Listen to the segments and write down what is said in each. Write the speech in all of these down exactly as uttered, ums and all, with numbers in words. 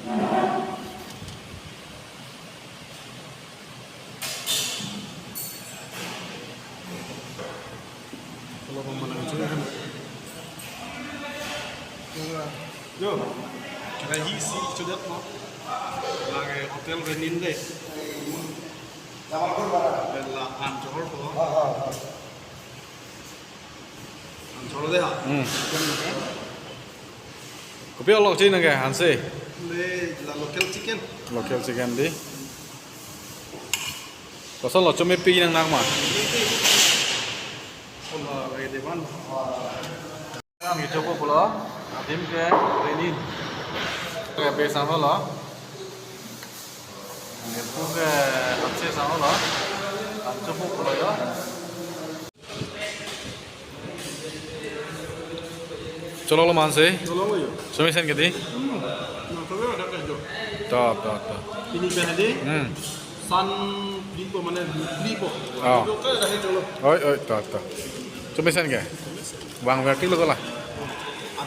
Kalau pemenang juga kan. Yo, kita isi sudah mau. Lagi hotel Renin deh. Bella Anchor ko. Anchor deh ha. Hmm. Kopi olok chin nangke hanse. Le la local chicken. Local chicken dei. Kosonlo, chomepik nang nang ma? Kola ready ban. Kami chopo pulo, adim ke Renin. Ke be sanglo. Ke pu ke hanse sanglo. An chopo pulo yo. Chololo ma hanse? Chololo yo. Chomesen ke dei? Hmm. Nang chobe ada ke jo. To, to, to. Ini kan dei? Hmm. San phli po mane phli po. Oh. Itu ke ada chololo. Oi, oi, to, to. Chomesen ke? Bang vertik lo kola.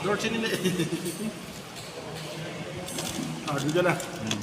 Ador sini dei. Ah, juga lah. Hmm.